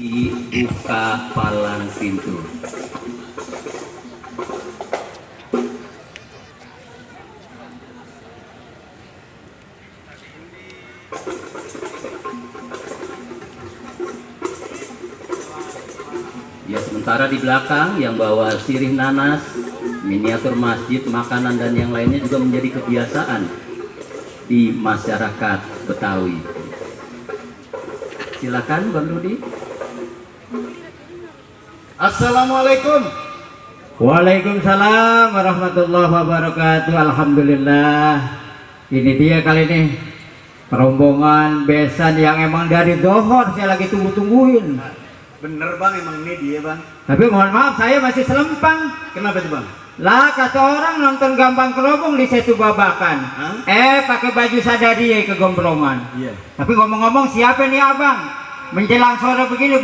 Dibuka palang pintu. Ya, sementara di belakang yang bawa sirih nanas, miniatur masjid, makanan dan yang lainnya juga menjadi kebiasaan di masyarakat Betawi. Silakan Bang Rudi. Assalamualaikum. Waalaikumsalam warahmatullahi wabarakatuh. Alhamdulillah. Ini dia kali ini rombongan besan yang emang dari Dohor saya lagi tunggu-tungguin. Bener bang, emang ini dia bang. Tapi mohon maaf saya masih selempang. Kenapa tuh bang? Lah kata orang nonton Gampang Kerobong di Setu Babakan. Hah? Pakai baju sadari ke gombrongan. Iya. Tapi ngomong-ngomong siapa nih abang? Menjelang sore begini